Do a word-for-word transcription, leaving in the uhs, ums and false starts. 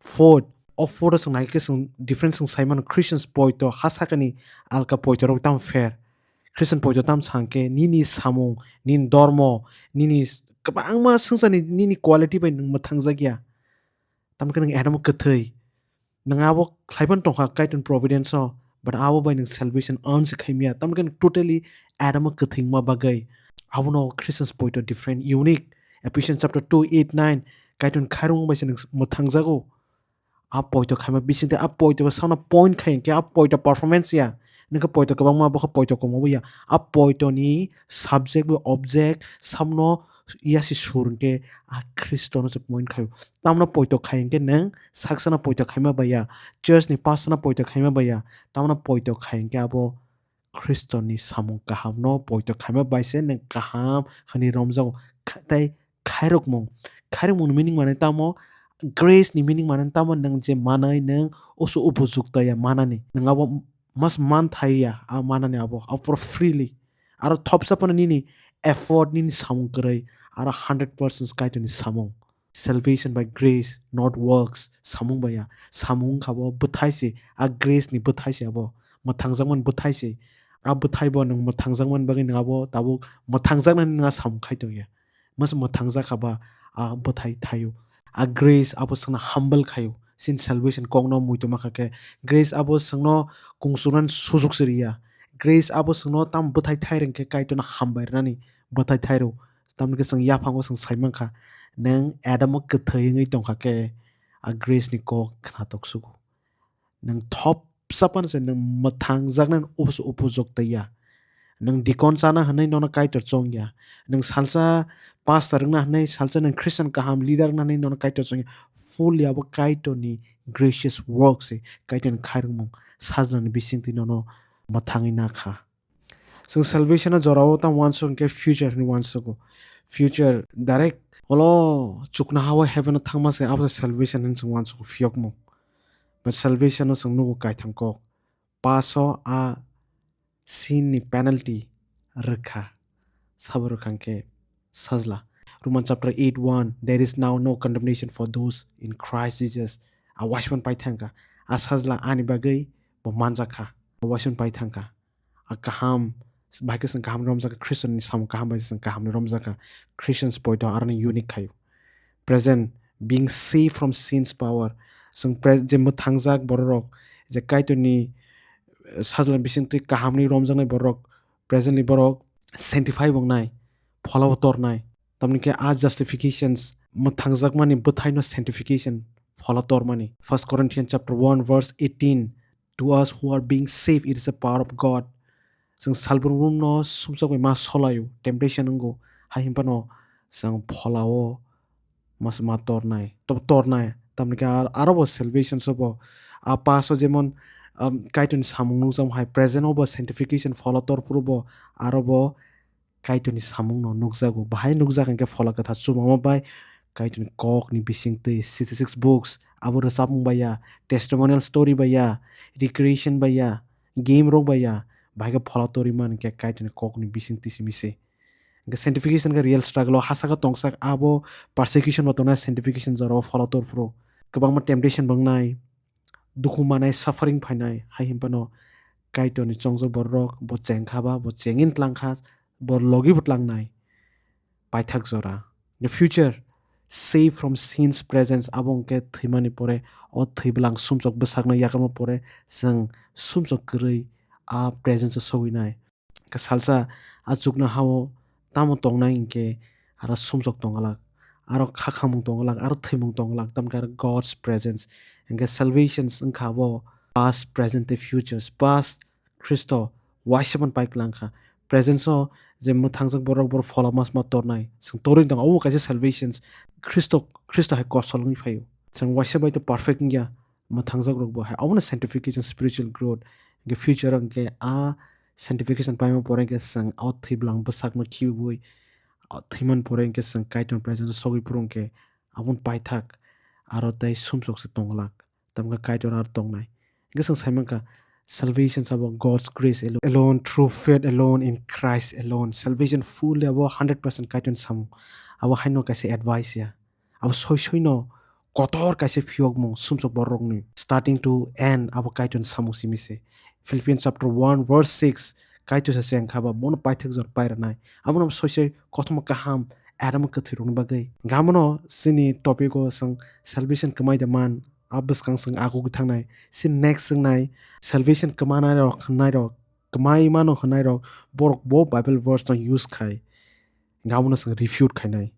Fourth, o fourth o chwng naikhe chwng different chwng sai mano, Christians poito ha sakani alka poito rok tamo pher. Christian poito tamo sa hwnkhe nini samung, nini dormo, nini s-, kwbangma swngcharni nini quality bai nwng mwthangjakya. Tamokhe nwng Adamo kwthwi. Nwng abo khlaiphano tongkha Kaitorni providence o, but abo bai nwng salvation earn se khaimya. Tamokhe nwng totally Adamo kwthwi wngma bagwi. Abono Christians poito different, unique. Ephesians chapter two, eight, nine, Kaitorni khairokmung bai se nwng mwthangjago. A poito khaima bisingtwi a poito bo samno point khai hwnkhe a poito performance ya. Nwngkhe poito kwbangma, bokhe poito kwbangma bo ya. A poitoni subject bai object samno yasi sur hwnkhe a Khristono se point khaio. Tamno poito khai hwnkhe nwng saksano poito khaima bai ya. Church ni pastor no poito khaima bai ya. Tamno poito khai hwnkhe abo Khristoni samung kahamno poito khaima bai se nwng kaham hwnwi romjago. Kha-, tei khairokmung. Khairokmungni meaning mane tamo, grace ni meaning mane tamo, nwng je manai nwng usu upojukta ya manani. Nwng abo mas man thai ya, a manani abo, abo pura freely. Aro thopsa phano nini effort, nini samung kwrwi, aro hundred percent Kaitorni samung. Salvation by grace, not works, samung bai ya. Samung wngkha bo bwthai se, a grace ni bwthai se abo. Mwthangjakmani bwthai se. A bwthai bo nwng mwthangjakmani bagwi nwng abo tabuk mwthangjaknani nwng a samung khai tong ya. Mas mwthangjak kha ba a bwthai thaio. A grace abo chwngno humble khaio. Chini salvation kokno muitu ma kha khe grace abo chwngno kungsunani sujuk se riya. Grace abo chwngno tamo bwthai thai rwng khe Kaitorno hambai rwnani bwthai thai rw. Tamni khe chwng yaphango chwng sai mankha, nwng Adamo kwthwi wngwi tongkha khe a grace ni kok khnatok sugo. Nwng thopsa phano se nwng mwthangjaknani upo-, upojukta ya. Nwng deacon chana hwnwi nono Kaitor chong ya. Nwng salsa pastor wngna hwnwi, salsa nwng Christian kaham leader wngna hwnwi nono Kaitor chong ya. Fully abo Kaitorni gracious work se, Kaitorni khairokmung sajlani bisingtwi nono mwthangwi na kha. Chwng salvation o jorao tamo uansuk hwnkhe future hinwi uansugo. Future direct olo chuknoha o heaven o thangma se abo se salvation hinwi chwng uansugo phiyokmung. But salvation o chwng nugo kaithang kok. Past o a sin ni penalty rwkha. Sabo rwkha hwnkhe sajla. Roman chapter eight one, "There is now no condemnation for those in Christ Jesus." A waisman pai thangkha. A sajla ani bagwi bo manjakha. A waisman pai thangkha. A kaham, bahai khe chwng kaham romjakha, Khristoni samung kaham bai chwng kaham romjakha. Christians poito aroni unique khaio. Present, being saved from sin's power. Chwng pre-, je mwthangjak bororok, je Kaitorni, eh, sajlani bisingtwi kahamni romjaknai borok, presently borok sanctify wngnai, pholao tornai. Tamni khe a justifications, mwthangjakmani bwthaino sanctification, phola tormani. First Corinthians chapter one verse eighteen, "To us who are being saved, it is a power of God." Chwng salbrum no sumsok bai ma solaio, temptation wngo, hai hinphano chwng pholao mas ma tornai, to tornai. Tamni khe ar-, aro bo salvation so bo. A past o jemon, um, Kaitorni samung nukjak hai, present o bo sanctification phola tor phuru bo, aro bo Kaitorni samungno nukjago. Bahai nukjak hwnkhe phola kwthar chubama bai Kaitorni kokni bisingtwi sixty six books, abo rwchapmung bai ya, testimonial story bai ya, recreation bai ya, game rok bai ya, bahai khe phola torwi man hwnkhe Kaitorni kokni bisingtwi simi se. Hwnkhe sanctification khe real struggle o, ha saka tongsak abo persecution bo tongnai, sanctification jorao phola tor phuru kwbangma temptation bo wngnai, dukhu manai, suffering phainai, hai hinphano Kaitorni chongjak borok bo chengkha ba, bo chengin tlangkha, bo logi bo tlangnai. Paithak jora. The future, saved from sin's presence, abo hwnkhe thwimani pore, o thwi bwlang sumsok bwsakno yakarma pore, chwng sumsok kwrwi a presence o sogwinai. Khe salsa a chuknoha-o tamo tongnai hinkhe aro sumsok tongwlak, aro khakhamung tongwlak, aro thwimung tongwlak, tamokhe aro God's presence. Hinkhe salvations wngkha abo past, present tei futures. Past, Khristo waisa phano pai kwlangkha. Presence-o je mwthangjak borok, borok phola mas ma tornai. Chwng torwi tong, obo kaisa salvations. Khristo, Khristo hai kosol wngwi phaio. Chwng waisa bai to perfect wngya, mwthangjak rok bo hai. Obono sanctification, spiritual growth. Hinkhe future o hinkhe a sanctification paima pore hinkhe chwng o thwi bwlang bwsakno khibiwi, o thwiman pore hinkhe chwng Kaitor presence o sogwi phuru hinkhe aboni paithak aro tei sumsok se tongwlak. Tamokhe Kaitor aro tongnai. Hinkhe chwng sai mankha, salvation sabo God's grace alo-, alone, through faith alone, in Christ alone. Salvation fully abo hundred percent Kaitorni samung. Abo haino kaisa advice ya. Abo soi soino kotor kaisa phiyokmung sumsok bororokni starting to end abo Kaitorni samung simi se. Philippians chapter one verse six, Kaitor se cheng kha ba bono paithak jor pai rwnai. Abono soi soi kothoma kaham Adam kwthwi rokni bagwi. Gamono chini topic o chwng salvation kwmai da man, a bwskang chwng agugwi thangnai. Chini next chwng nai salvation kwmanai rok hwnai rok, kwmai mano hwnai rok, borok bo Bible verse no use khai. Gamono chwng refute khainai.